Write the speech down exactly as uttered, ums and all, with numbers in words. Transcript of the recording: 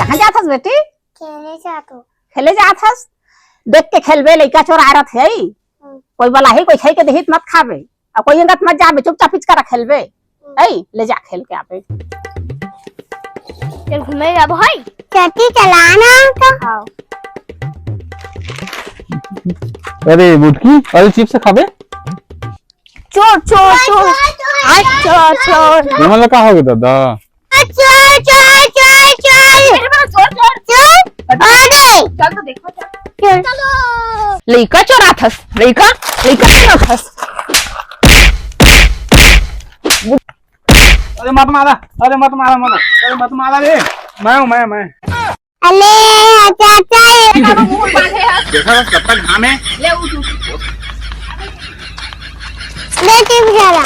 कहाँ जात हस बेटी? खेले जात हो। खेले जात हस? देख के खेलबे, लइका चोर आरत है। हम्म। कोई बलाही, कोई खाई के देही त मत खाबे। अउ कोई अंगत मत जाबे, चुपचाप पिचका खेलबे। हम्म। ऐ, ले जा खेल के आबे। चल घूमे जाबो है। चट्टी चलाना तो। हाँ। अरे मुटकी, अरे चिप्स खाबे? चोर, चोर, चोर। हाय, चोर, चोर। ये मतलब का हो गया दादा? चोर, चोर, चोर, चोर। चोर, चोर। चोर। अरे। चल तो देखो, चल। चोर। लइका चोराथस, लइका, लइका चोराथस। अरे मत मारा, अरे मत मारा मोला, अरे मत मारा रे। मैं हूँ, मैं, मैं। अरे, चाचा, ये देखा बस कब तक घाम है। ले उठ, उठ। ले टिप जरा।